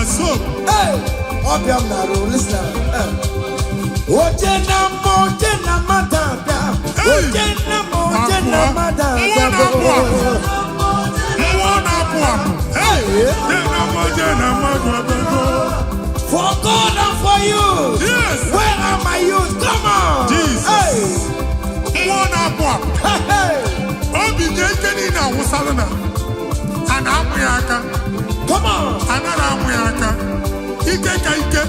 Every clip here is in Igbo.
So. Hey, ọbịa m na-arụ, listen. Oje na mma, oje na mmadụ abịa. Hey! Oje na mma, oje na Abụọ. mmadụ Mmụọ abịa. na-apụ apụ. Mmụọ na-apụ apụ. Hey! Je na mma, je na mmadụ abịago. For God and for you. Yes. Where are my youth? Come on. Jesus. Hey. Mmụọ na-apụ apụ. Hey, hey. Obi nye ike niile awụsala na a na-amụ ya aka. Come on. Anaghị amụ ya aka. Ike ka ike.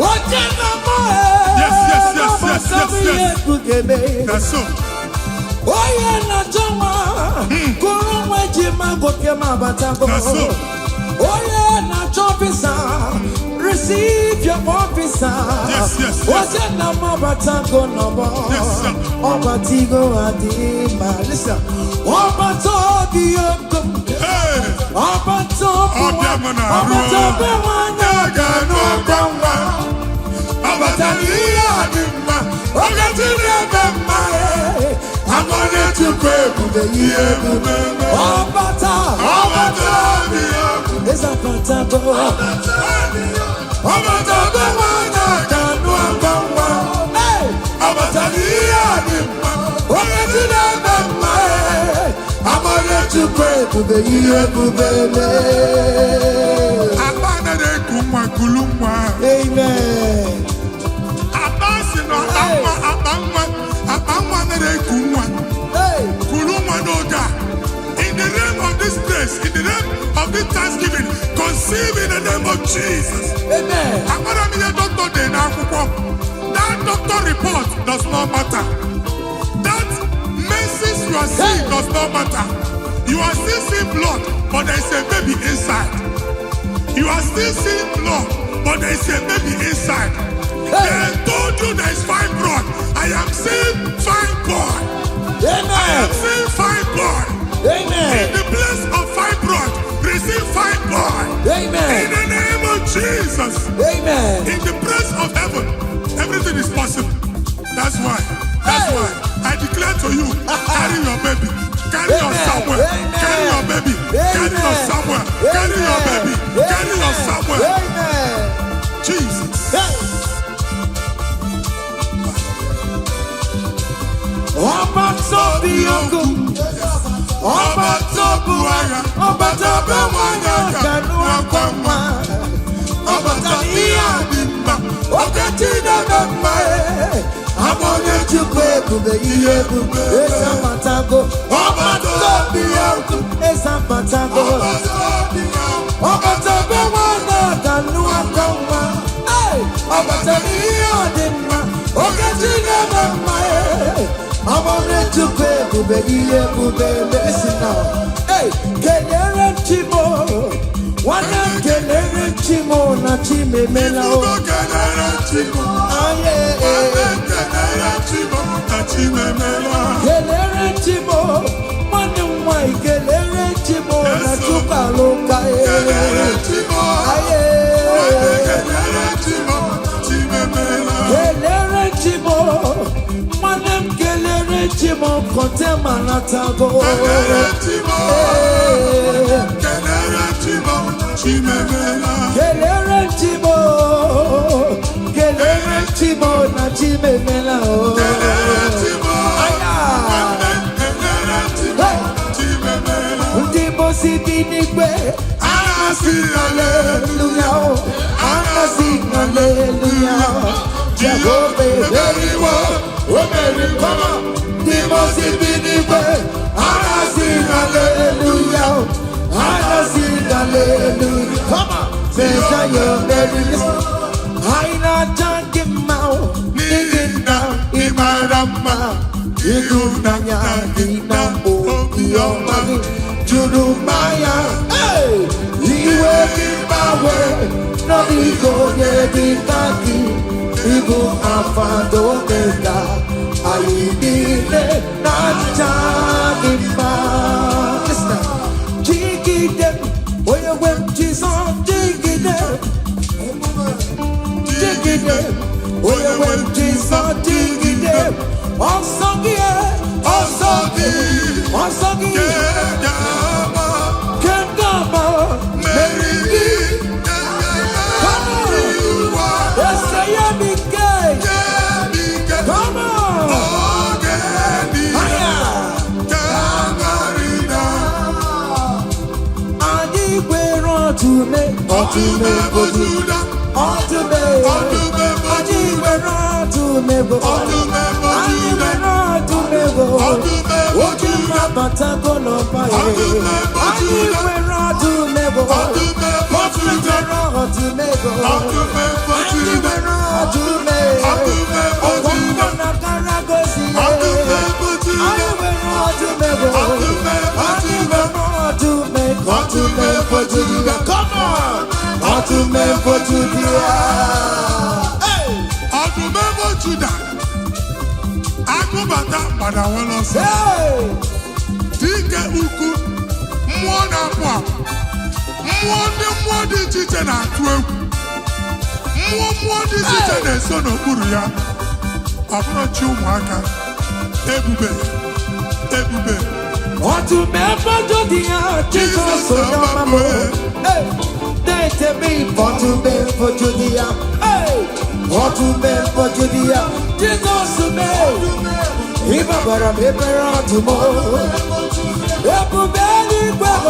Oje na mma. Yes. Na so. Onye na-achọ nwa kụrụ nwa ji ma goke ma batago. Na so. Onye na-achọ visa, receive your own visa. Yes. Oje na mma batago n'ọgbọ. Yes, sir. Ọbatigo adị ma. Listen. Ọbata obi oko. Hey! Ọbata obi Ọbịa m na-arụ. ọbata obi nwanyị. Ya ga-anụ ọkwa nwa. Ọ batara ihe a dị mma. Oge na-eme mma. Amara Chukwu ebube, ihe ebube. Ọbata. Ọbata obi ọkụ. Eze abatago. Ọbata obi nwanyị ga-anụ ọkwa nwa. Hey! Ọ batara ihe a dị mma. Oge na-eme mma. Amara Chukwu Ebube, ihe ebube mee. Akpa anaghị eku nwa, kulu nwa. Amen. Akpa si na akpa nwa, akpa nwa, akpa nwa anaghị eku nwa. Hey! Kulu nwa n'oge a. In the name of this place, in the name of this thanksgiving, conceive in the name of Jesus. Amen. Amara m ihe dọkịta dị n'akwụkwọ. That doctor report does not matter. That menses you are seeing does not matter. You are still seeing blood, but there is a baby inside. You are still seeing blood, but there is a baby inside. They told you there is fibroid. I am seeing fibroid. I Amen. am seeing fibroid. In Amen. the place of fibroid, receive fibroid. In Amen. the name of Jesus. Amen. In the place of heaven, everything is possible. That's why. That's Hey. why I declare to you, carry your baby. Carry your Amen. Samuel. Amen. Carry your baby. Carry your Amen. Samuel. Carry your baby. Carry your Samuel. Amen. Jesus. Hey. Ọba tó bí ogun, ọba tó bu agha, ọba tó bẹ nwanyị aka n'akwa nwa, ọbata ihe a dị mma, oke Chineke mma, ama onye Chukwu ebube, ihe ebube, eze amatago, ọba tó bí ogun, eze amatago, ọbata be nwanyị aka n'akwa nwa, ọbata ihe a dị mma, oke Chineke mma, amara Chukwu ebube, ihe ebube. Listen now. Hey, kelere Chimo, nwanne m, kelere Chimo na Chimemela o. Ifugo kelere Chimo. Aye. Nwanne kelere Chimo na Chimemela. Kelere Chimo, nwanne m nwanyị, kelere Chimo na Yes, sir. Chukwu alụka. Kelere Chimo. Aye. Nwanne kelere Chimo na Chimemela. Kelere Chimo, nwanne m, kelere Chimo kọte manatago. Kelere Chimo. Ee. Kelere Chimo na Chimemela. Kelere Chimo, kelere Chimo na Chimemela o. Kelere Chimo. Aya. Nwanne kelere Chimo na Chimemela. Ndị mosi bi n'igwe Anasị haleluya o, anasị haleluya, Jehova emeriwo, o merikwa. Ndị mosi bi n'igwe anasị haleluya o, anasị haleluya. Come on. Mesaya emeriwo. Anyị na-aja gị mma o, n'ihi na ị mara mma, ịhụnanya gị na obiọma gị juru mmanya. Hey! Iwe gị gbanwe n'ọdịghị onye dị ka gị. Ịbụ Alfa na Omega, anyị niile na-aja gị mma. Listen now. Jigide onye nwe m, Jizọs, jigide, jigide onye nwe m, Jizọs, jigide. Ọsọ gị, ọsọ gị, ọsọ gị. Kingdom. Ọdụme. Ọdụm ebo Juda. Ọdụme. Ọdụm ebo Anyị Juda. nwere ọdụm ebo. Ọdụm ebo Anyị Juda. nwere ọdụm ebo. Ọdụm ebo Oke Juda. mmabatago n'ọba ya. Ọdụm ebo Anyị Juda. nwere ọdụm ebo. Ọdụm ebo Ofe Juda. nwere ọdụm ebo. Ọdụm ebo Anyị Juda. nwere ọdụm Ọdụm ebo Ọgwọ Juda. na karagosi. Ọdụm ebo Juda. Anyị nwere ọdụm ebo. Ọdụm ebo Anyị Juda. nwere ọdụm ebo. Ọdụm ebo Juda. Come on! Ọdụm ebo Juda. Hey! Ọdụm ebo Juda. Agụbata gbada were ọsọ. Hey! Dike ukwu, mmụọ na-apụ apụ, mmụọ ndị mmụọ dị iche iche na-atụ egwu, mmụọ mmụọ dị iche iche na-eso n'okpuru ya. Ọ bụrụ chi ụmụaka, ebube, ebube. Ọdụm ebo Juda, Jizọs onye ọma m. Hey! Na-etebe ọdụm ebo Juda. Hey! Ọdụm ebo Juda, Jizọs mee. Ịgbabara m ebere ọdụm. Ebube eluigwe m.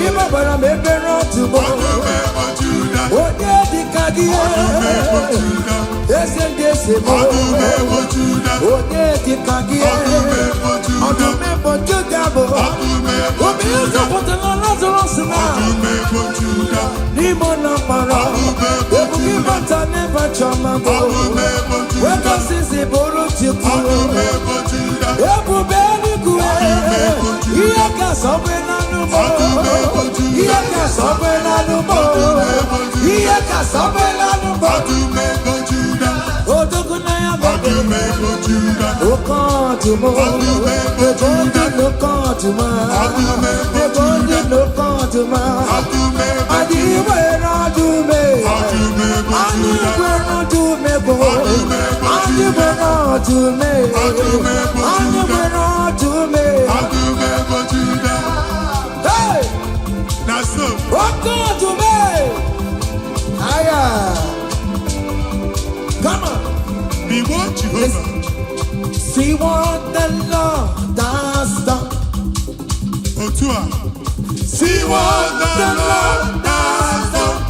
Ịgbabara m ebere ọdụm. Ọdụm ebo Juda. Onye dịka gị? Ọdụm ebo Juda. Eze ndị eze m. Ọdụm ebo Juda. Onye dịka gị? Ọdụm ebo Juda. Ọdụm ebo Juda bụ Ọdụm ebo Obi Juda. ụzọpụtara Lazarus na Ọdụm ebo Juda. n'ime ụlọ mkpọrọ. Ọdụm ebo Ebube Juda. ịbata n'ebe chọma bụ Ọdụm ebo Juda. wekosisi bụrụ Chukwu. Ọdụm ebo Juda. Ebube eluigwe. Ọdụm ebo Juda. Ihe ka sọgbe n'anụ m. Ọdụm ebo Juda. Ihe ka sọgbe n'anụ m. Ọdụm ebo Juda. Ihe ka sọgbe n'anụ m. Ọdụm ebo Juda. Odogwu na ya bụ Ọdụm ebo Juda. Oke ọdụm. Ọdụm ebo Ebe Juda. ndị n'oke ọdụm. Ọdụm ebo Ebe ndị Juda. n'oke ọdụm. Ọdụm ebo Anyị Juda. nwere ọdụm. Ọdụm ebo Anyị Juda. nwere ọdụm ebo. Ọdụm ebo Anyị Juda. nwere ọdụm. Ọdụm ebo Anyị Juda. nwere ọdụm. Ọdụm ebo Juda. Hey! Na so. Oke ọdụm. Aya. Come on. Igbo Jehova. See what the Lord has done. Otu a. See what the Lord has done.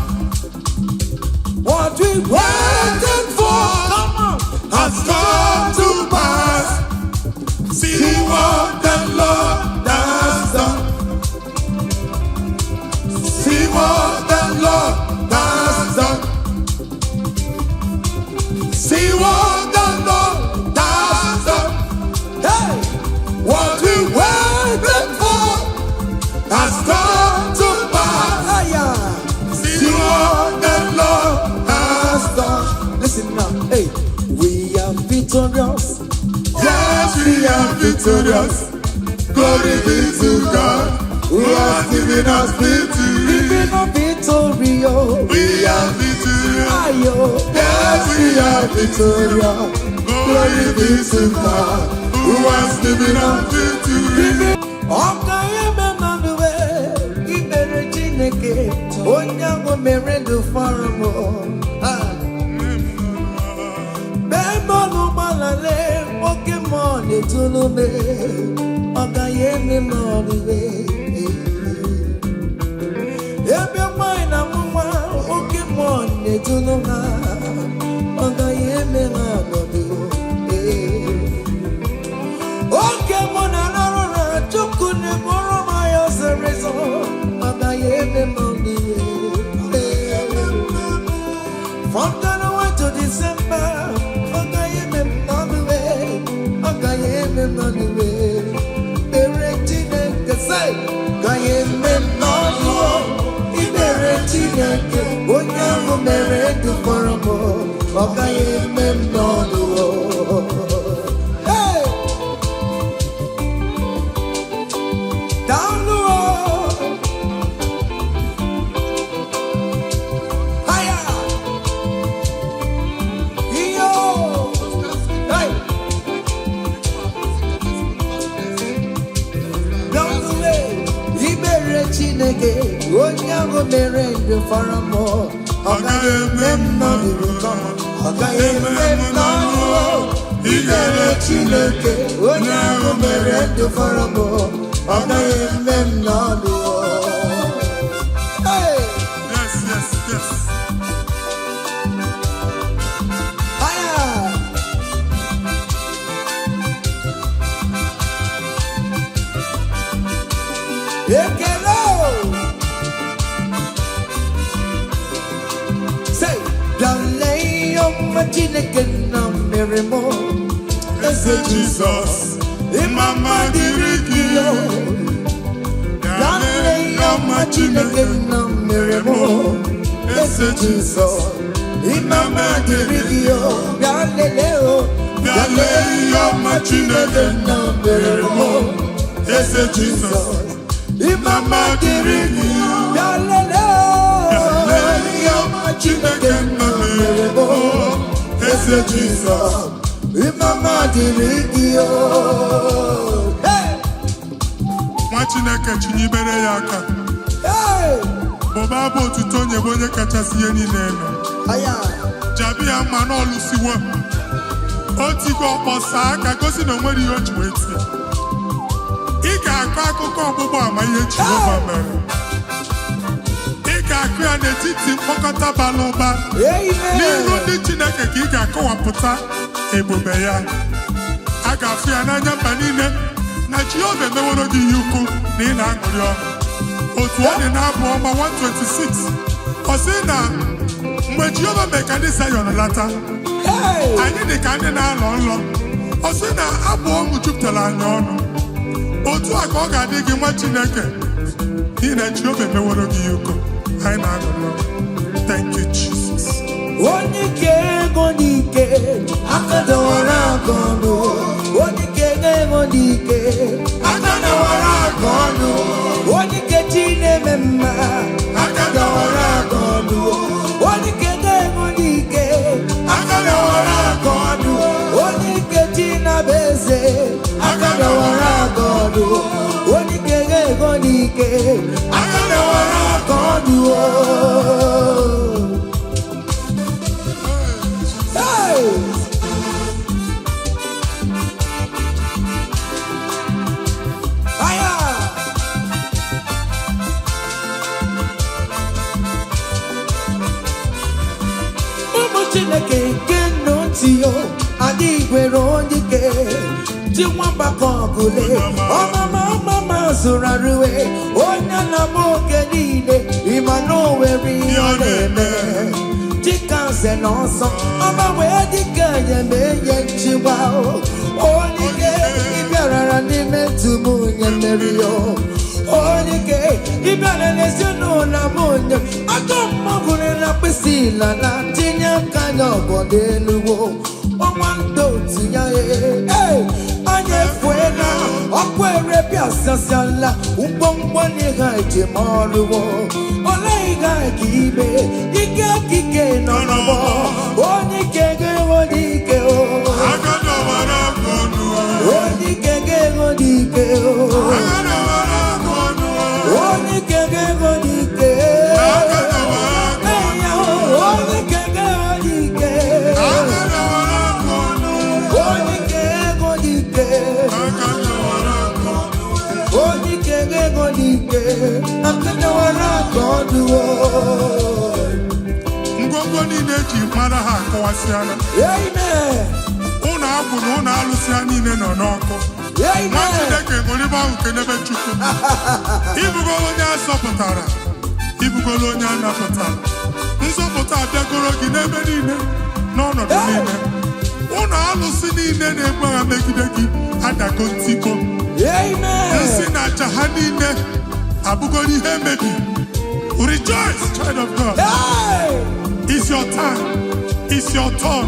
What we waited for, come on, has come to pass. See what the Lord has done. See what the Lord has done. See what the Lord has done. Hey! What we waited for has come to pass. Aya. See what the Lord has Has done. Listen now. Hey, we are victorious. Yes, we are victorious. Glory be to God who has given us victory. Living a victorious. We are victorious. Ayo. Yes, we are victorious. Glory be to God who has given us victory. Ọka eme mmadụ ikpere Chineke, onye ahụ mere ndụ fọrọ m. Ah. Mgbe ụgbọala oke mmụọ na-etulu me, ọ gaghị eme m ọlụwe. Ebe nwanyị na mụ nwa, oke mmụọ na-etulu ha, ọ gaghị eme ha ọnọdụ. Oke mụ na arụ ụra, Chukwu na-eburu m anya ọsịrịsọ, ọ gaghị eme m ọlụwe. From January to December, ọ gaghị eme m n'ọlụwe, ọ gaghị eme m n'ọlụwe. Kpere Chineke sị, gaghị eme m n'ọlụ. Ikpere Chineke, onye ahụ mere ndụ fọrọ m, ọ gaghị eme m n'ọlụ. Hey! Daalụ o! Haya! Iyo! Hey! Daalụ e! Ikpere Chineke, onye ahụ mere ndụ fọrọ m, ọ gaghị eme m n'ọlụ. Ọ gaghị eme m n'ọlụ. Ikpere Chineke, onye ahụ mere ndụ fọrọ m, ọ gaghị eme m n'ọlụ. Hey! ọma Chineke nna mere m. Eze Jizọs, mma mma dịrị gị. Bịa lee ihe ọma Chineke nna mere m. Eze Jizọs, mma mma dịrị gị o. Bịa lelee o. Bịa lee ihe ọma Chineke nna mere m. Eze Jizọs, mma mma dịrị gị. Bịa lelee o. Bịa lee ihe ọma Chineke nna mere m. Eze Jizọs, mma mma dịrị gị o. Hey! Nwa Chineke, chinyebere ya aka. Hey! Bụba abụ otuto nyebe onye kachasị ihe niile elu. Aya! Jabi ya mma na ọlụsiwo o tigo ọkpọsa aka gosi na o nwere ihe o ji wee tie. Ị ga-akọ akụkọ ọgbụgba ama ihe Jehova mere. Ị ga-akụ ya n'etiti mkpọkọta bara ụba n'ihu Amen! ndị Chineke, ka ị ga-akọwapụta ebube ya. A ga-afụ ya n'anya mba niile na Jehova emeworo gị ihe ukwu, na ị na-aṅụrị ọṅụ. Otu ọ dị na-abụ ọma 126, ọ sị na mgbe Jehova mee ka ndị Zayọn lata, Hey! anyị dị ka ndị na-alọ nlọ. Ọ sị na abụ ọṅụ jupụtara anyị ọnụ. Otu a ka ọ ga-adị gị, nwa Chineke, n'ihi na Jehova emeworo gị ihe ukwu. Anyị na-aṅụrị ọṅụ. Thank you, Jesus. Onye ike ego n'ike, aka dọwara aka ọnụ. Onye ike ego n'ike, aka dọwara aka ọnụ. Onye ike chi na-eme mma, aka dọwara aka ọnụ. Onye ike ego n'ike, aka dọwara aka ọnụ. Onye ike chi na-abụ eze, aka dọwara aka ọnụ. Onye ike ego n'ike, aka dọwara aka ọnụ. Hey! Aya! Ụmụ Chineke nke nnu ntị yo, adịghị gwere onye ike ji nwambakọ ọgụle ọmama ọmama zụrụ arụwe onye na m oge niile. Ịma na o nwere ihe ọ na-eme dịka nze na ọsọ ọgbanwee dịka enyemeye nchịkwa. Onye ike ịbịarara n'ime ntụm onye mmeri o. Onye ike ịbịara n'ezinụlọ m, onye ajọ mmọgwụrụ na mkpịsị na tinye aka n'ọgọdọ elugo ọnwa ndị otu ya. Ee, anyị efuela ọkụ erepịasasịala ngwongwo n'ihe njem ọrụwo. Olee ihe ka ime ike okike nọ n'ọgbọ? Onye ike ga-enwe, onye ike o. Aka dọwara aka ọnụ. Onye ike ga-enwe, onye ike o. Aka dọwara aka ọnụ. Onye ike ga-enwe, onye ike. Aka dọwara aka. Ee, ya, onye ike ga-enwe, onye ike. Aka dọwara aka ọnụ. Onye ike ga-enwe, onye ike. Aka dọwara aka ọnụ. Onye ike ga-enwe, onye ike. Aka dọwara aka ọnụ o. Ngwongwo niile eji mara ha akọwasịala. Amen. Ụlọ agwụ na ụlọ alụsị ha niile nọ n'ọkụ. Nwa Amen. Chineke, ṅụrịba ahụ, kenebe Chukwu. Ịbụgoro onye a zọpụtara, ịbụgoro onye a napụtara. Nzọpụta abịagoro gị n'ebe niile, n'ọnọdụ niile. Ụlọ alụsị niile na-ebu agha megide gị adago ntikọ. Amen. Nsị na aja ha niile abụgoro ihe emebi. Rejoice, child of God. Hey! It's your time. It's your turn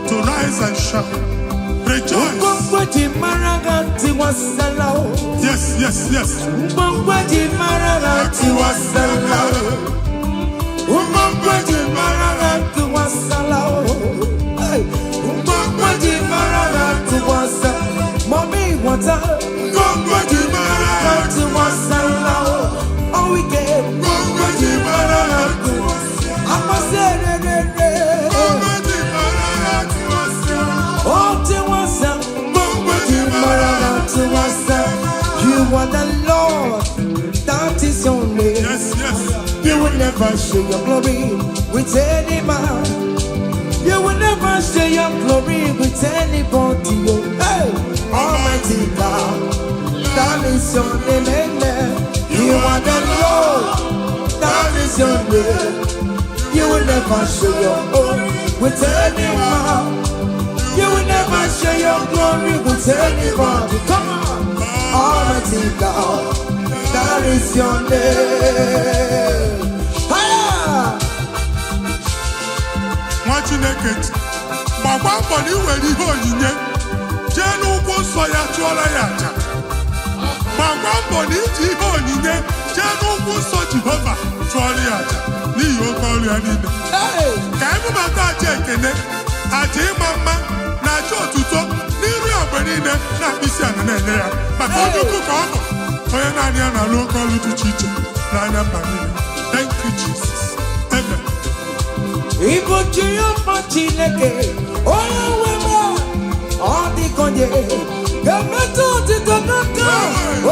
to rise and shine. Rejoice. Ngwongwo ji mara ha tiwasala o. Yes. Ngwongwo ji mara ha tiwasala o. Ngwongwo ji mara ha tiwasala o. Hey! Ngwongwo ji mara ha tiwasala. Mommy water. Ngwongwo ji mara Ha tiwasala o. All we get. Ngwongwo ji mara ha. Akwasi rere. Ngwongwo ji mara ha tiwasịa. Oh, tiwasa. Ngwongwo ji mara ha. Tiwasa. You are the Lord. That is your name. Yes. You will never share your glory with any man. You will never share your glory with anybody. Oh, hey, Almighty God, that is your name. Amen. You are the Lord, that is your name. You will never share your own. with anyone. You will never share your glory with anybody. Come on. Almighty God, that is your name. Higher! Nwa Chineke, gbakwa mbọ na ị nwere ihe onyinye jee n'ụkwụ nsọ ya chụọrọ ya aja. Gbakwa mbọ na iji ihe onyinye jee n'ụkwụ nsọ Jehova chụọrọ ya aja n'ihi oke ọrụ ya niile. Hey! Ka anyị bubata aja ekene, aja ịma mma na aja otuto n'iru ya mgbe niile na mkpịsị ala na-enye ya, maka onye ukwu ka ọ bụ, onye naanị ya na-alụ oke ọrụ dị iche iche n'anya mba niile. Thank you, Jesus. Amen. Ịbụ Jehova Chineke, onye nwe m, ọ dịka onye ga-emetụ otito n'aka,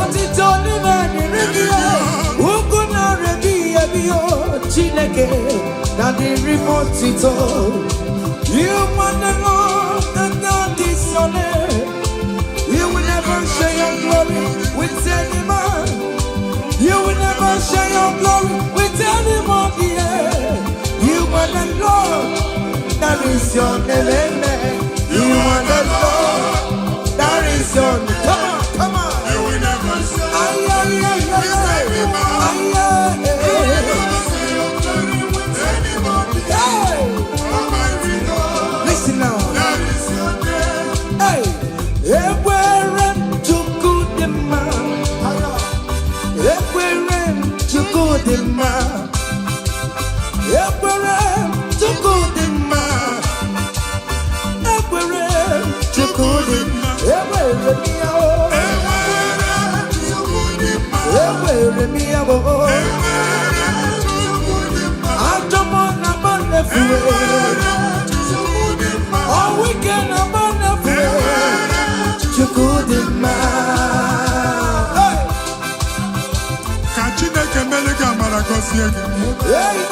otito n'ime dịrị gị, ugwu na-arị ebighị ebi, o Chineke, na dịrị m otito. You are the Lord, the God is your name. You will never share your glory with any man. You will never share your glory with anybody. Yeah. You are the Lord, that is your name. Amen. You are the Lord, that is your name. Come on, come on. You will never share. Ay, ay, ay, ay, ay. Ay, ay, You will ay. never share your glory with anybody. Hey, Almighty God, listen now. that is your name. Hey, ekwere m Chukwu dị mma. Ekwere m Chukwu dị mma. Ekwere m Chukwu dị mma. Ekwere m Chukwu dị mma. Ekwere m ya o. Enwere Chukwu dị mma. Ekwere m ya o. Enwere Chukwu dị mma. Ajọ mmụọ na mba na-efuwe. Enwere Chukwu dị mma. Ọnwụ ike na mba na-efuwe. Enwere Chukwu dị mma. Hey! Ka Chineke mere gị amara, gọzie gị. Amen.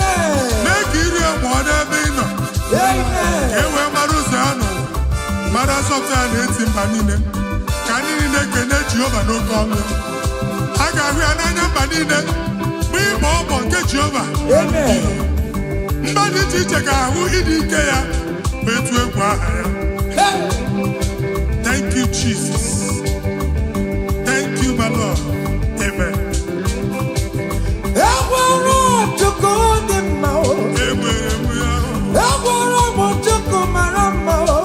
Mee ka iri ya mụọ n'ebe ị nọ, ka Amen. e wee mara ụzọ ya n'ụwa, mara nsọpụta ya na-eti mba niile. Ka ndị niile kene Jehova n'oke ọnụ ya. A ga-ahụ ya n'anya mba niile bụ ịgba ọbọ nke Jehova. Amen. Mba dị iche iche ga-ahụ ịdị ike ya, ma etu egwu aha ya. Hey! Thank you, Jesus. Thank you, my Lord. Amen. Enwere Chukwu dị mma o. Enwere m ya. Enwere m Chukwu mara mma o.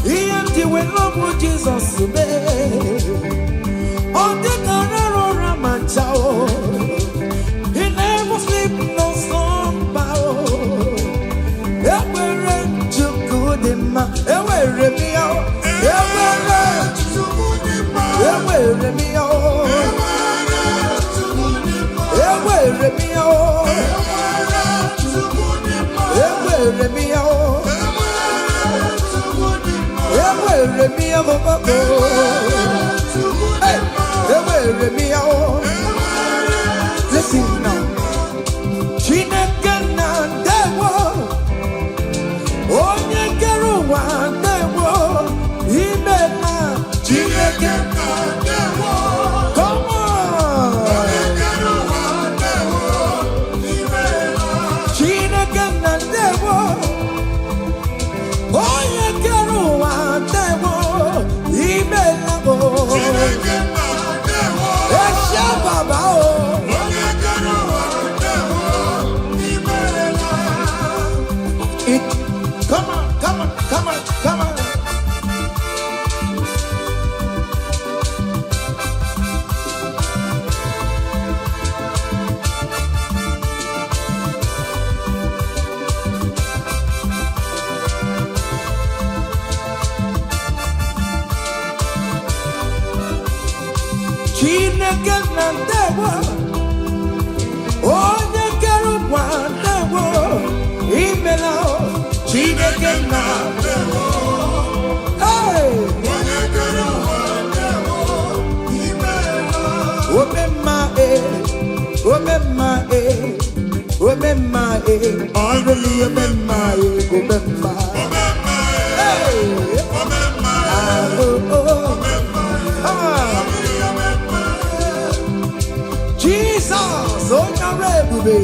Ihe m ji wee lọbụ Jizọs mee. Ọ dịka rara ụra ma ncha o. He never sleep no slumber o. Enwere m Chukwu dị mma. Enwere m ya o. Enwere Chukwu dị mma. Enwere m ya o. Enwere Chukwu dị mma. Enwere m ya o. Enwere Chukwu dị mma. Enwere m ya o. Enwere Chukwu dị mma. Enwere m ya o. Chukwu dị Hey! mma. Enwere m ya o. Enwere Listen now. Chineke na ndewo. Onye kere ụwa, ndewo. Imela. Chineke na ndewo. Come on. Onye kere ụwa, ndewo. Imeela. Chineke na ndewo. Onye kere ụwa, ndewo. Imela o. Chineke na ndewo. Ẹ bàbá o. Onye kere ụwa, ndewo. Imeela. Come on, come on, come on, come on. Chineke na ndewo. Onye kere ụwa, ndewo. Imela o. Chineke na Ndewo. Hey! Onye kere ụwa, ndewo. Imeela. Ome mma e, ome mma e, ome mma e, Ọrụ ome mma e, ome mma. Omemma. Hey! Omemma. Ah, oh, oh. Omemma. Ah. Omemma. Jesus, onye ọrụ ebube.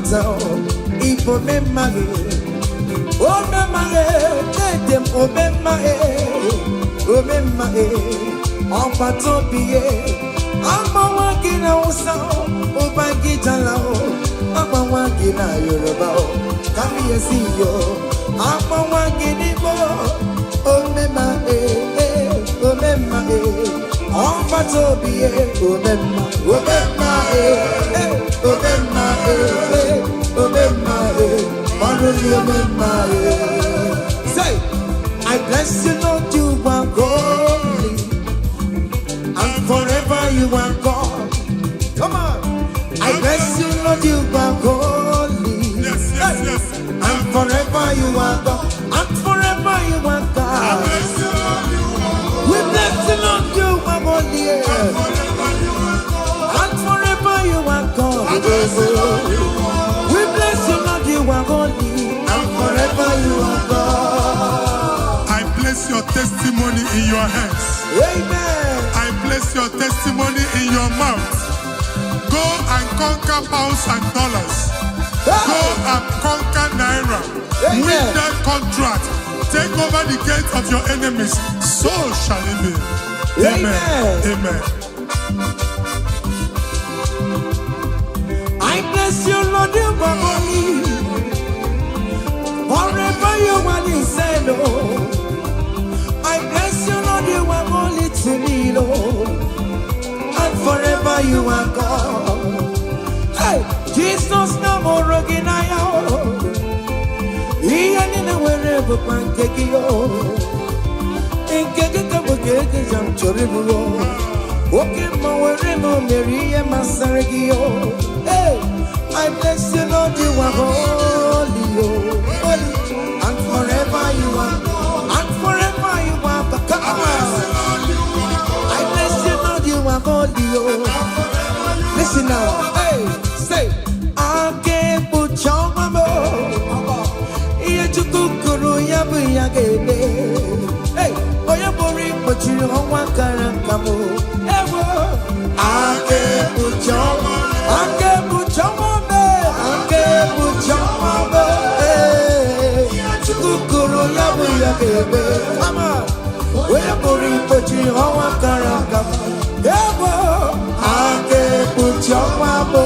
daughter, ịbụ omemma gị. Omemma gị, dede m, omemma gị, omemma gị, ọgbata obi gị. Agbawa gị na Hausa, ụba gị jala o. Agbawa gị na Yoruba o, kábíyèsí yo. Agbawa gị n'Igbo, omemma e, e, omemma e. Ọgbata obi ye, omemma, omemma e, e, omemma e, e, omemma e. Ọrụ ni omemma e. Say, I bless you, Lord, you are holy, and forever you are God. Come on. I bless you, Lord, you are holy. Yes. And forever you are God. And forever you are God. Bless you, Lord, you are We bless you, Lord, you are holy. forever you are God. And forever you are God. Bless you, Lord, you are We bless you, Lord, you are holy. And forever you are God. I place your testimony in your hands. Amen. I place your testimony in your mouth. Go and conquer pounds and dollars. Go and conquer naira. Amen. Win that contract. Take over the gate of your enemies. So shall it be. Amen. Amen. I bless you, Lord, you are holy. Forever you are the same, oh. I bless you, Lord, you are holy to me, Lord. And forever you are God. Hey, Jesus na mụrụ gị n'anya o. Ihe niile nwere bụkwa nke gị o. Nke gị ka bụ ka ego m chọrọ ịbụ o. Oke mma were m mere ihe masịrị gị o. Hey, I bless you, Lord, you are holy, oh, holy, and forever you are, and forever you are. Come on. I bless you, Lord, you are holy, oh. Listen now, hey, say, aka ekpuchi ọnwa m o. Ihe Chukwu kwuru ya bụ ya ga-eme. Hey, onye pụrụ ikpochiri ọnwa kara nka m o. Ewo, aka ekpuchi ọnwa, aka ekpuchi ọnwa m e, aka ekpuchi ọnwa m e. Hey, Chukwu kwuru ya bụ ya ga-eme. Come on. Onye pụrụ ikpochiri ọnwa kara nka m. Ewo, aka ekpuchi ọnwa m o.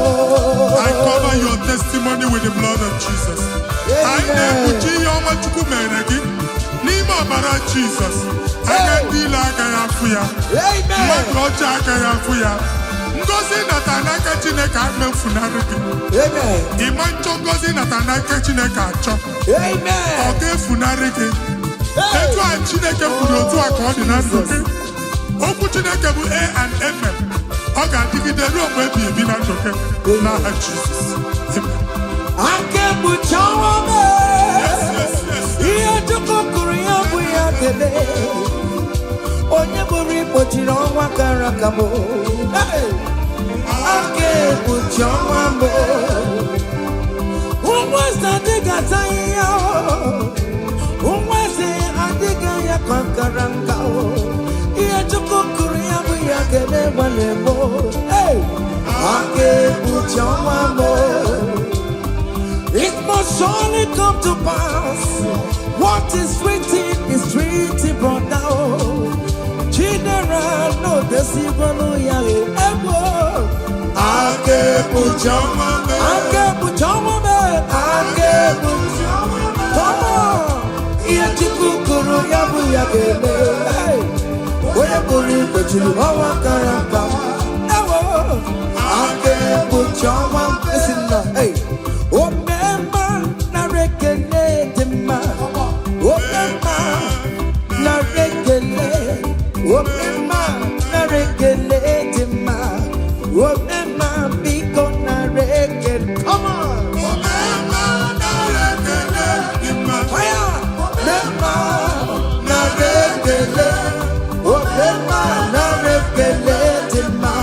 I cover your testimony with the blood of Jesus. Anyị na-ekpuchi ihe ọma Chukwu mere gị n'ime ọbara Jizọs. Anya ndị ile agaghị afụ ya. Amen. Mmadụ ọjọọ agaghị afụ ya. Ngozi nata n'aka Chineke amefunarị gị. Amen. Ịma nchọ ngozi nata n'aka Chineke achọ. Amen. Ọ ga-efunarị gị. Hey. Etu a Chineke kwuru, otu a ka ọ dị na ndụ gị. Okwu Chineke bụ E and Amen. Ọ ga-adịgide ruo mgbe ebi ebi na ndụ gị. N'aha Jizọs. Amen. Aka ekpuchi ọnwa m. Yes. Ihe Chukwu kwuru ya bụ ya ga-eme. Onye bụrụ ikpochiri ọnwa kara aka m. Hey! Aka ekpuchi ọnwa m. Nwa eze adịghị ata ahịhịa o. Nwa eze adịghị anya ka nkara nka o. Ihe Chukwu kwuru ya bụ ya ga-eme, gbalị m. Hey! Aka ekpuchi ọnwa m. It must surely come to pass. What is written is written, brother. Chidera no desigonu ya ego. Aka ekpuchi ọnwa m. Aka ekpuchi ọnwa m. Aka ekpuchi ọnwa m. Come on. Ihe Chukwu kwuru ya bụ ya ga-eme. Hey. Onye pụrụ ikpochiri ọnwa kara aka. Ewo. Aka ekpuchi ọnwa m. Esi na, hey. Omemma nara ekele dị mma. Omemma nara ekele. Omemma nara ekele dị mma. Omemma, biko nara ekele. Come on. Omemma nara ekele dị mma. Fire! Omemma nara ekele. Omemma nara ekele dị mma.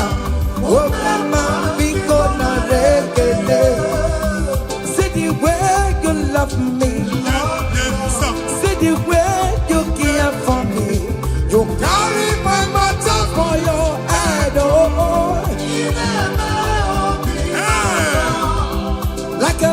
Omemma, biko nara ekele. See the way you love me. Yes, sir. See the way you care for me. You carry my matter for your head, oh. Hey. Like a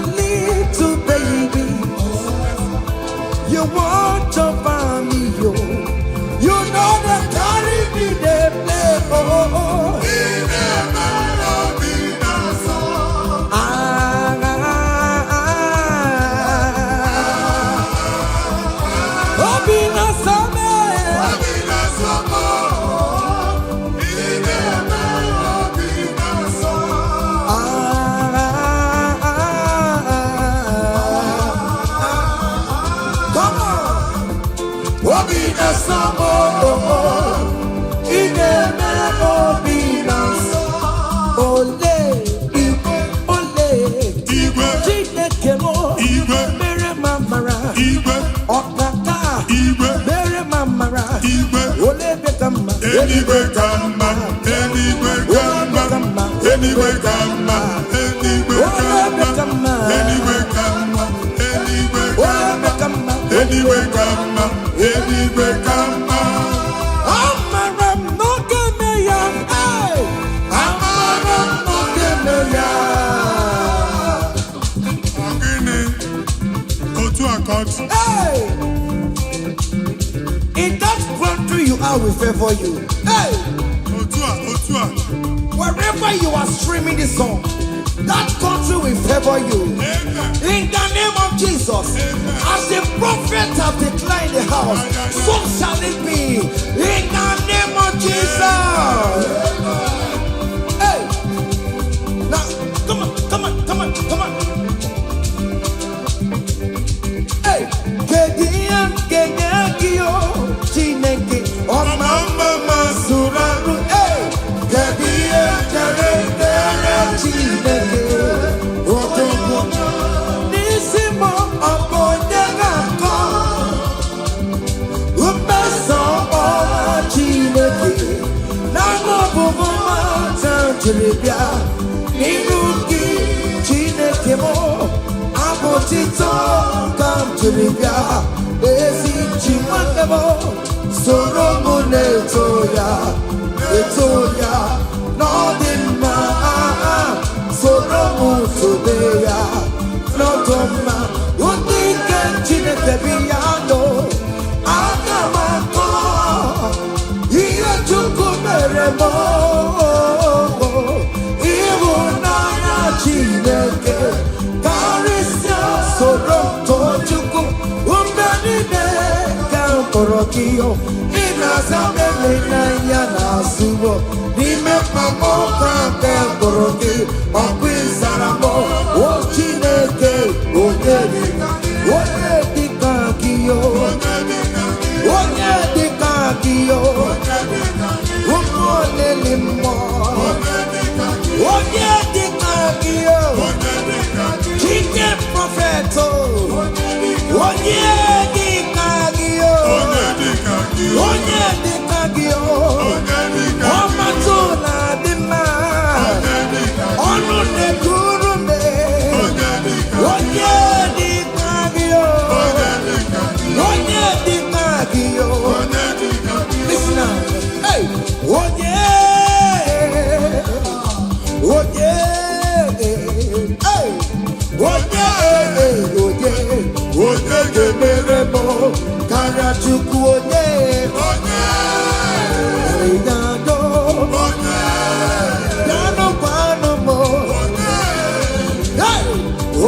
Eluigwe ka mma, eluigwe ka mma, eluigwe ka mma, eluigwe ka mma, eluigwe ka mma, eluigwe ka mma, eluigwe ka mma, eluigwe ka mma. Amara m n'oge me ya. Hey! Amara m n'oge me ya. Ọ gịnị? Otu a ka ọ dị. Hey! In that country you are will favor you. Hey! Otu a, otu a. Wherever you are streaming this song, that country will favor you. Amen. In the name of Jesus, as the prophet have declared the house, so shall it be. In the name of Jesus. Hey, now come on, come on, come on, come on. Hey, kedu ihe m ga-enye gị o Chineke ọma mma ma zuru arụ? Hey, kedu ihe m jere tere Chineke odogwu n'isi m? Ọ bụ onye ga-akọ mmeso ọma Chineke n'anụ ọbụbụ mata jiri bịa n'iru gị, Chineke m? Abụ tito ka m jiri bịa. Ezi chi nwanne m, soro m na-eto ya, eto ya n'ọdị mma. Soro m tobe ya n'ọdụ mma. Ndị nke Chineke bi ya nọ, aga m akọ ihe Chukwu mere m. Ịhụnanya Chineke karịsịa. Soro m too Chukwu mgbe niile ka m kpọrọ gị. Ị na-aza m ele n'anya na-azụwo n'ime mkpagbu ka nke m kpọrọ gị, ọkụ ịzara m. O Chineke, onye dị, onye dịka gị o, onye dịka gị o, ụmụ olili mmụọ, onye dịka gị o, Chike prophet o, onye dịka gị o, onye dịka gị o, ọmatụ na-adị mma, ọnụ na-ekuru mbe, onye dịka gị o, onye dịka gị o. Listen now. Hey, onye, onye, hey, onye, onye, onye ga-emere m karịa Chukwu? Onye ịga-adọ bịanụ m? Hey,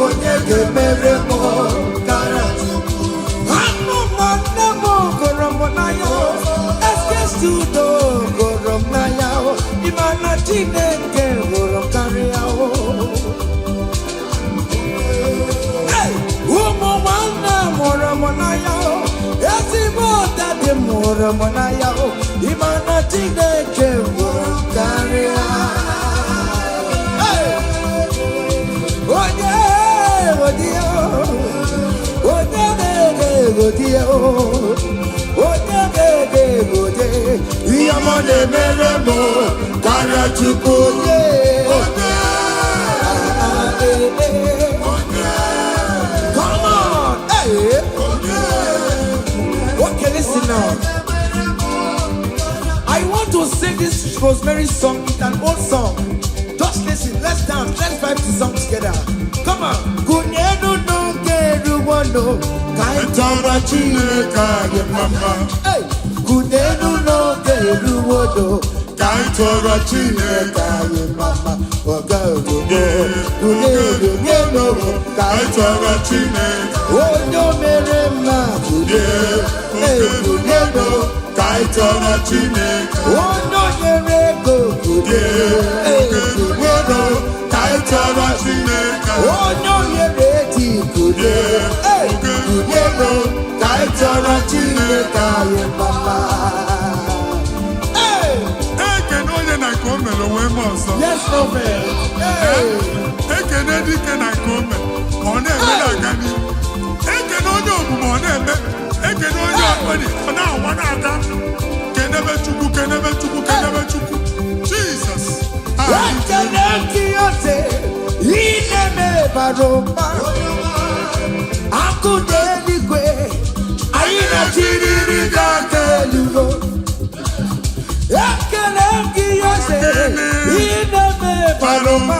onye ga-emere m karịa anụ ma nne m gụrụ m n'anya? Eskesi udo gụrụ m n'anya. Ịma na Chineke hụrụ m karịa o. Hey! Ụmụ nwanne mụrụ m n'anya o. Ezigbo daddy mụrụ m n'anya o. Ịma na Chineke hụrụ m karịa. Hey! Onye onye onye ga-ege egodi o, onye ga-ege egode ihe ọma na-emere m karịa Chukwu? Onye? Ah, eh, eh. Come on, hey. Okay, listen now. I want to sing this Rosemary song. It's an old song. Just listen. Let's dance. Let's vibe the song together. Come on. Kunyenu n'oge eruwono ka anyị Chọrọ Chineke anyị mma. Hey! Kunyenu n'oge eruwono Ka anyị tọrọ Chineke ka anyị mama ọga obodo. Kunyenu ka Ka anyị anyị tọrọ Chineke. Onye o mere mma, kunie. Hey, kunyenu. Ka anyị tọrọ Chineke. Onye o nyere ego, kunie. Hey, kunyenu. Ka anyị tọrọ Chineke. Onye o nyere eti, kunie. Hey, kunyenu ka anyị tọrọ Chineke anyị mama. Hey! Ekene onye na nke o mere onwe m ọzọ. Yes, prophet. Hey! Ekene dike na nke o mere ka ọ na-eme na-aga n'ihu. Ekene onye omume ọ na-eme. Ekene onye ọkpọrị ọ na-awa na-aga. Kene. Kenebe Chukwu, kenebe Chukwu, kenebe Chukwu. Jesus. Ekele gị, ose ị na-eme bara ụba. Akụ n'eluigwe, anyị na-achịrịrị gị aka elu. Ekele gị, ose ị na-eme bara ụba.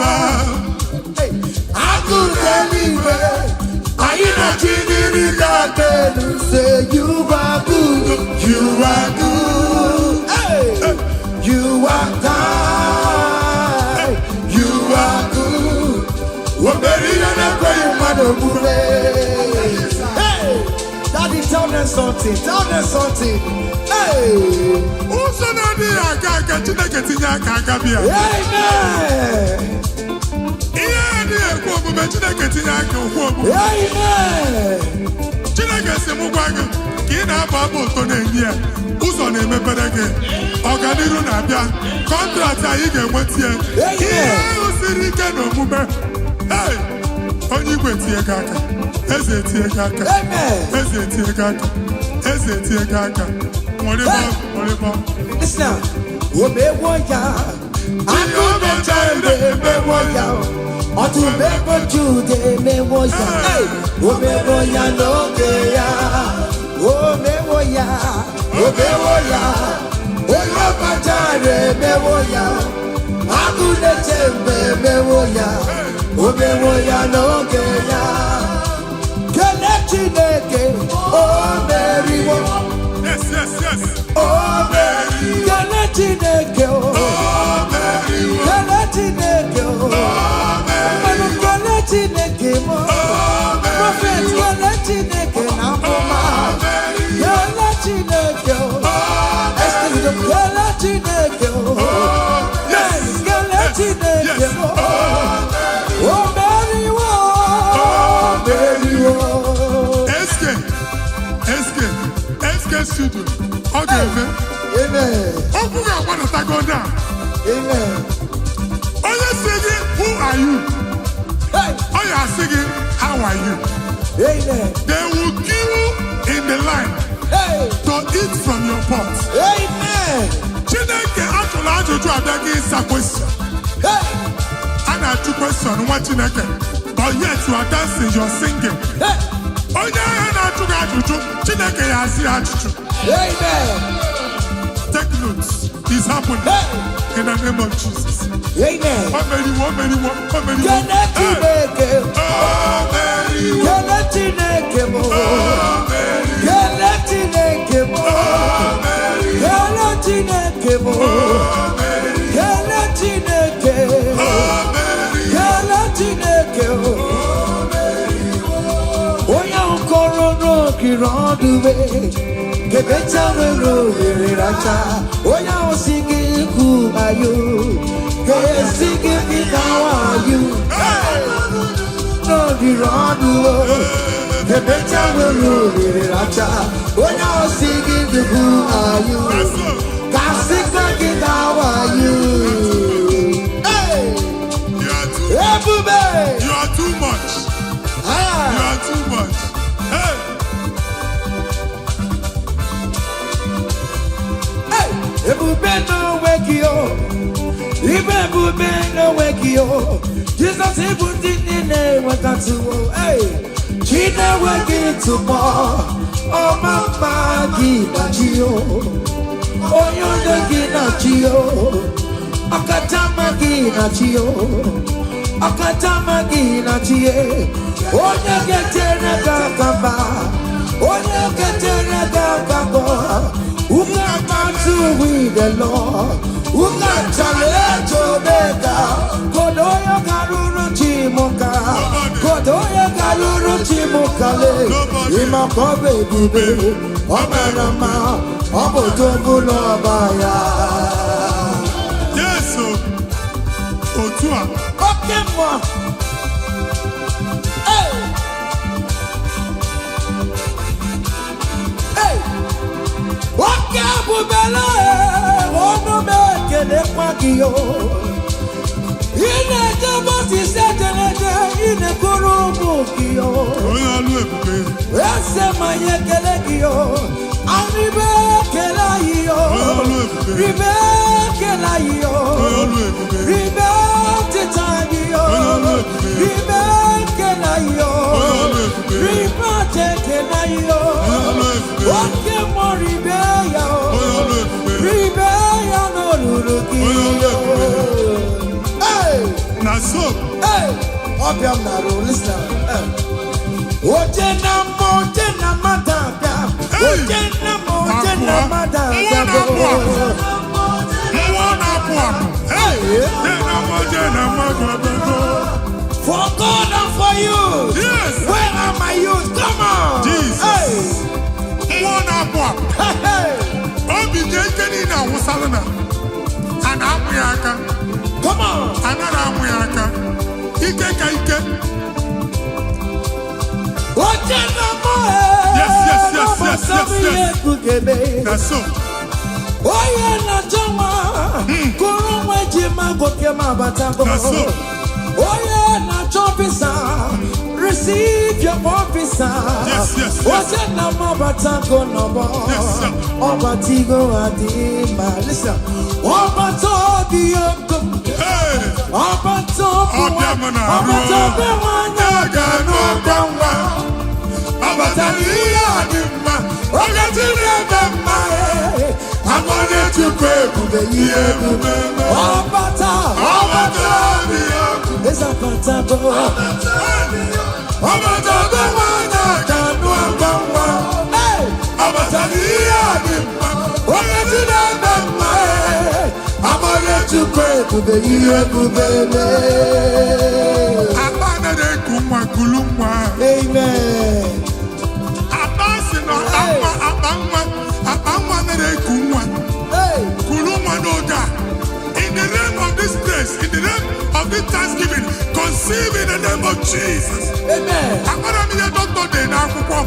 Akụ n'eluigwe, anyị na-achịrịrị gị aka elu. Say you are good, you are good. Hey! You are kind, you are good. O mere ihe na-ekweghị mmadụ omume. Hey! Daddy, tell them something, tell them something. Hey! Ụzọ na-adịghị aga aga, Chineke tinye aka aka bịa. Amen. Ihe adịghị ekwe omume, Chineke tinye aka okwu omume. Amen. Chineke si m gwa gị ka ị na-abụ abụ ụtọ na-enye ya, ụzọ na-emepere gị, ọganiru na-abịa, contract anyị ga-enweta ya. Ihe ahụ siri ike na omume. Hey! Onye igwe tinye gị aka, eze etinye gị aka. Amen. Eze etinye gị aka, eze etinye gị aka. Nwere nwere. Listen now. Omewo ya. Akụ na-eche mgbe emewo ya. Ọtụtụ ego Jude emewo ya. Hey! Omewo ya n'oge ya. Omewo ya. Omewo ya. Onye ọkachara emewo ya. Agụ na-eche mgbe emewo ya. Omewo ya n'oge ya. Kele Chineke, o meriwo. Yes. O meriwo. Kele Chineke, o. Kele Chineke, o. Mmanụ, kele Chineke mo. Prophet, kele Chineke na amụma. Kele Chineke, o. Esther, kele Chineke, o. Yes. Kele Chineke mo. O meriwo. O meriwo. SK, SK, SK Studio. Ọ ga-eme. Amen. Okwu ga-agbadatago na Amen. onye si gị, "Who are you?" Hey. Ọ ya asị gị, "How are you?" Amen. They will queue in the line Hey. to eat from your pot. Amen. Chineke ajụrụ ajụjụ abịaghị ịsa question. Hey. A na-ajụ question nwa Chineke, but yet you are dancing, you are singing. Hey. Onye ahịa na-ajụ gị ajụjụ, Chineke ya asị ya ajụjụ. Amen. Take notes. It's happening. Hey. In the name of Jesus. Amen. O meriwo, o meriwo, o meriwo. Kele Hey. Chineke. O meriwo, Kele Chineke mo. o meriwo, Kele Chineke mo. o meriwo, Kele Chineke mo. o meriwo, Kele Chineke. o meriwo. Kele Chineke o. Onye ahụ kọrọ n'okiri ọdụbe kebecha nwere ohere racha. Onye ahụ si gị ikwu ayo ga-esi gị bịdawa ayo n'ogiri ọdụ kebecha nwere ohere racha. Onye ahụ si gị dịkwu ayo ga-asịkwa gị dawa ayo. Hey! You are too, Ebube! you are too much. Ah! You are too much. Hey. Hey! Ebube n'onwe gị o, ibe ebube n'onwe gị o, Jizọs, ịbụ ndị niile nwetatụwo. Hey! Chi na-enweghị ntụpọ, ọma mma gị na chi o, onye onye gị na chi o, ọkacha mma gị na chi o, ọkacha mma gị na chi e, onye ga-echere gị aka mba, onye ga-echere gị aka mbọ. Who can battle with the Lord? Who can challenge Omega? Kodoyo karuru chimuka. Kodoyo karuru chimuka le. Imakobe ebube. Ọ mara mma, ọ bụ tobulu ọba ya. Yes, o. Otu a. Oke mmụọ. Hey! Hey! Oke ebubele, ọnụ m ekelekwa gị o. Ị na-eje Mozis ejereje, ị na-ekuru ụmụ gị o. Onye ọlụ ebube. Eze m, anyị ekele gị o. Anyị ekele anyị o. Onye ọlụ ebube. Ribe ekele anyị o. Onye ọlụ ebube. Ribe ọtịta anyị o. Onye ọlụ ebube. Ribe ekele anyị o. Onye ọlụ ebube. Ribe aja ekele anyị o. Onye ọlụ ebube. Oke mmụọ, ribe ya o. Onye ọlụ ebube. Ribe ya n'olulu gị. Onye ọlụ ebube. Hey! Na so. Hey! Ọbịa m na-arụ, listen. Hey. Oje na mma, oje na mmadụ abịa. Hey! Oje na mma, oje na Abụọ. mmadụ Mmụọ abịa. na-apụ apụ. Mmụọ na-apụ apụ. Hey! Je na mma, je na mmadụ abịago. For God and for you. Yes. Where are my youth? Come on. Jesus. Hey. Mmụọ na-apụ apụ. Hey, hey. Obi dị ike niile awụsalụ na a na-amụ ya aka. Come on. Anaghị amụ ya aka. Ike ka ike. Oje na mma. Yes. Na so. Onye na-achọ nwa kụrụ nwa eji ma gwoke ma abatago. Na so. Onye na-achọ visa, receive your own visa. Yes. Oje na m abatago n'ọgbọ. Yes, sir. Ọbatigo adị ma, listen. Ọbata obi oko. Hey! Ọbata obi Ọbịa m na-arụ. ọbata obi nwanyị. A ga-anụ ọkwa nwa. Ọbata n'ihe a dị mma. Oge Chineke mma. Amara Chukwu ebube, ihe ebube mee. Ọbata. Ọbata obi ọkụ. Eze abatago. Ọbata obi nwanyị a ga-anụ ọkwa nwa. Hey! Ọbata n'ihe a dị mma. Oge Chineke mma. Amara Chukwu ebube, ihe ebube mee. Akpa anaghị eku nwa, kulu nwa. Amen. Akpa si na akpa nwa, akpa nwa, akpa nwa anaghị eku nwa. Hey! Kulu nwa n'oge a. In the realm of this grace, in the realm of this thanksgiving, conceive in the name of Jesus. Amen. Akpara m ihe dọkịta dị n'akwụkwọ.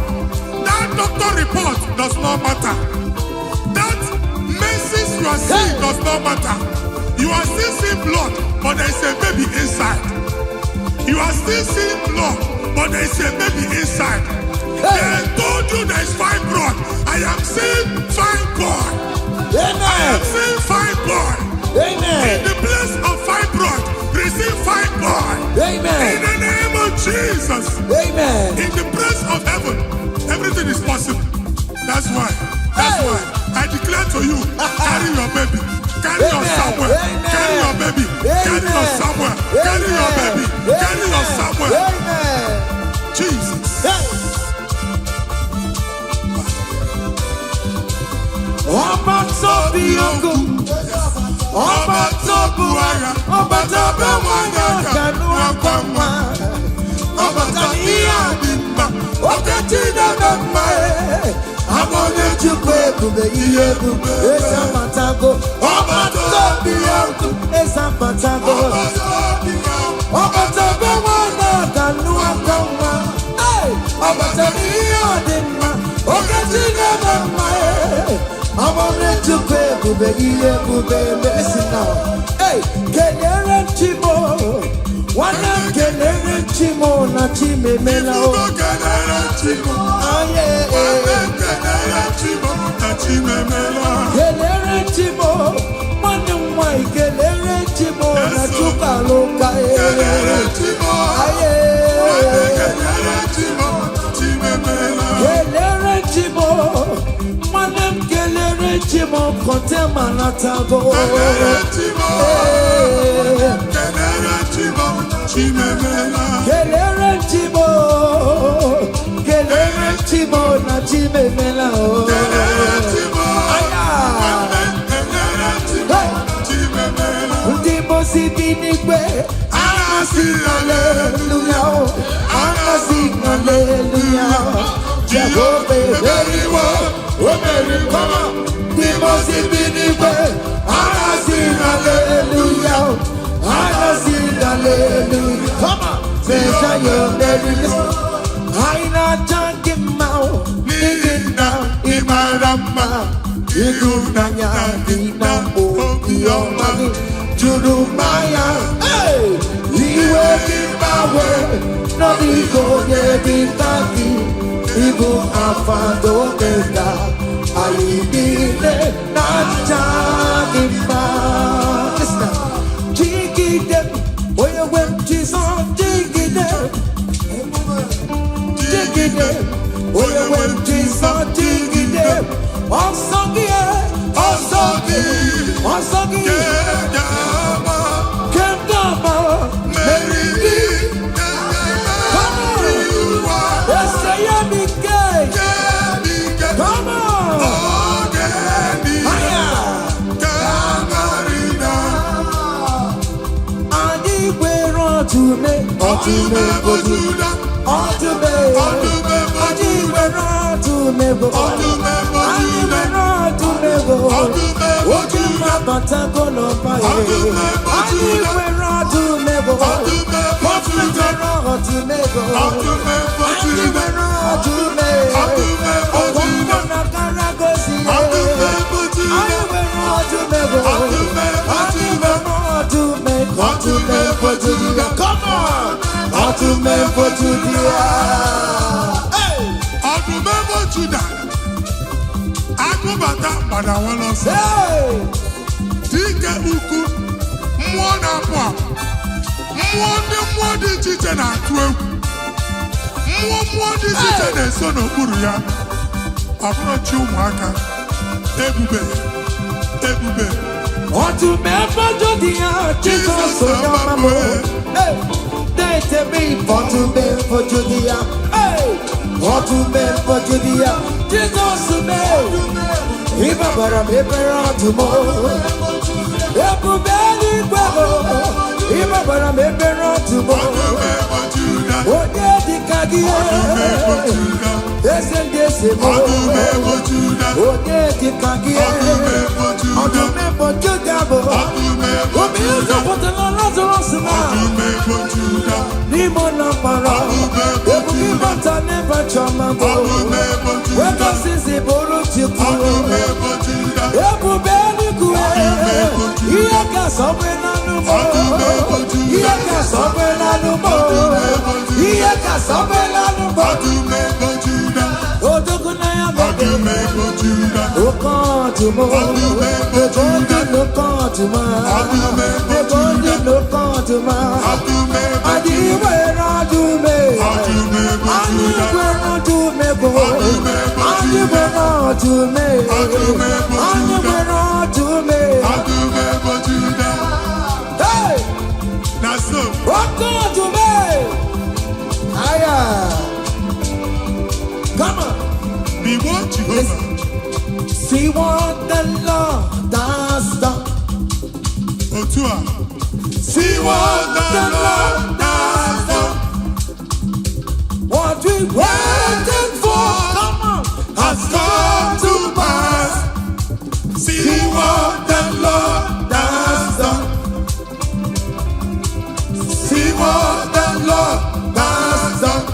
That doctor report does not matter. That menses you are seeing does not matter. You are still seeing blood, but there is a baby inside. You are still seeing blood, but there is a baby inside. They told you there is fibroid. I am seeing fibroid. I Amen. am seeing fibroid. In Amen. the place of fibroid, receive fibroid. In Amen. the name of Jesus. Amen. In the place of heaven, everything is possible. That's why. That's Hey. why I declare to you, carry your baby. Carry your Amen. Samuel. Amen. Carry your baby. Carry your Amen. Samuel. Carry your baby. Carry your Samuel. Amen. Jesus. Hey. Ọba tó bí ogun, ọba tó bu agha, ọba tó bẹ nwanyị aka n'akwa nwa, ọbata n'ihe a dị mma, oke Chineke mma, ama onye Chukwu ebube, ihe ebube, eze amatago, ọba tó bí ogun, eze amatago, ọbata bẹ nwanyị aka n'akwa nwa, ọbata n'ihe a dị mma, oke Chineke mma, amame Chukwu ebube, ihe ebube. Listen now. Hey, kelere Chimo, nwanne m, kelere Chimo na Chimemela o. Ifugo kelere Chimo. Aye. Nwanne, kelere Chimo na Chimemela. Kelere Chimo, nwanne m nwanyị, kelere Chimo na Chukwualuka. Kelere Chimo. Aye. Nwanne, kelere Chimo, Chimemela. Kelere Chimo, nwanne m, kelere Chimo kọntema natago. Kelere Chimo. Ee. Kelere Chimo, Chimemela. Kelere Chimo, kelere Chimo na Chimemela o. Kelere Chimo. Aya. Nwanne, kelere Chimo, Chimemela. Ndị mosi bi n'igwe Anasị haleluya o, anasị haleluya, Jehova emeriwo, o meriwo. Ndị mosi bi n'igwe anasị haleluya o, anasị haleluya. Come on. Mesaya emeriwo. Anyị na-aja gị mma o, n'ihi na ị mara mma, ịhụnanya gị na obiọma gị juru mmanya. Hey! Iwe gị gbanwe. N'ọdịghị onye dị ka gị. Ịbụ Alfa na Omega. Anyị niile na-aja gị mma. Listen now. Jigide, onye nwe m Jizọs, jigide. Jigide, onye nwe m Jizọs, jigide. Ọsọ gị, Ọsọ gị ọsọ gị, ga-agba kemgbe ọma, mmeri gị ga-emeri ụwa. Ese ya m ike. Ike Come on. oge niile Higher. ga-amarị na Anyị nwere ọdụme, ọdụm ebo Juda, ọdụme, ọdụm ebo anyị Juda, nwere ọdụm ebo, ọdụm ebo anyị Juda, nwere ọdụm ebo, ọdụm ebo oke Juda, mmabatago n'ọba ya. Ọdụm ebo Anyị Juda, nwere ọdụm ebo, ọdụm ebo Juda, nwere ọdụm ebo, ọdụm ebo anyị Juda, nwere ọdụm ọdụm ebo ọgbọ Juda, na karagosi ya. ọdụm ebo Juda, Anyị nwere ọdụm ebo, ọdụm ebo anyị Juda, nwere ọdụm ebo, ọdụm ebo Juda. Come on! Ọdụm ebo Juda. Hey! Ọdụm ebo Juda, agụbata gbadawala ọsọ. Hey! Dike ukwu, mmụọ na-apụ apụ, mmụọ ndị mmụọ dị iche iche na-atụ egwu, mmụọ mmụọ dị iche iche na-eso n'okpuru ya. Ọ bụrụ chi ụmụaka, ebube, ebube. Ọdụm ebo Juda, Jizọs onye ọma m. Hey! Na-etebe ọdụm ebo Juda. Hey! Ọdụm ebo Juda, Jizọs mee. Ịbabara m ebere ọdụm. Ebube eluigwe m. Ịbabara m ebere ọdụm. Ọdụm ebo Juda, Onye dịka gị? Ọdụm ebo Juda, Eze ndị eze m. Ọdụm ebo Juda, Onye dịka gị? Ọdụm ebo Juda, Ọdụm ebo Juda bụ Ọdụm ebo Omi Juda, nzọpụtara Lazarus na Ọdụm ebo Juda, n'ime ụlọ mkpọrọ. Ọdụm ebo Ebube Juda, ịbata n'ebe chọma bụ Ọdụm ebo Juda, wegosizi bụrụ Chukwu. Ọdụm ebo Juda, Ebube eluigwe, Ọdụm ebo Juda, ihe ka sọgbe n'anụ m. Ọdụm ebo Juda, Ihe ka sọgbe n'anụ m. Ọdụm ebo Juda, Ihe ka sọgbe n'anụ m. Ọdụm ebo Juda, Odogwu na ya mere. Ọdụm ebo Juda, Oke ọdụm. Ọdụm ebo Ebe Juda, ndị n'oke ọdụm. Ọdụm ebo Ebe ndị Juda, n'oke ọdụm. Ọdụm ebo Anyị Juda, nwere ọdụm. Ọdụm ebo Anyị Juda, nwere ọdụm ebo. Ọdụm ebo Anyị Juda, nwere ọdụm. Ọdụm ebo Anyị Juda, nwere ọdụm. Ọdụm ebo Juda, Hey! na so. Oke ọdụm. Aya. Come on. Igbo Jehova. See what the Lord has done. Otu a. See what the Lord has done. What we waited for, come on, has come to pass. See what the Lord has done. See what the Lord has done.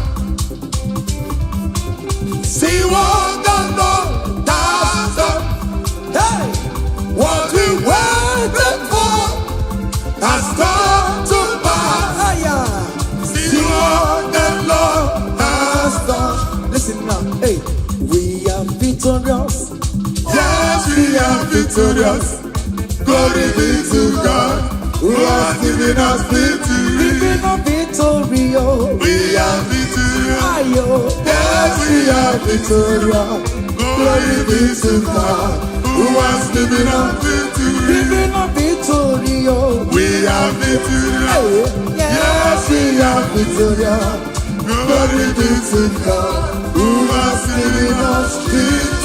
See what the Lord has done. Hey! What we waited for has come to pass. Aya. See what the Lord has Has done. Listen now. Hey, we are victorious. Yes, we are victorious. Glory be to God who has given us victory. Living a victory. Oh. We are victorious. Ayo. Yes, we are victorious. Glory be to God who has given us victory. Living a victory. Oh. We are victorious. Hey, yes, we are victorious. Glory be to God who has given us victory.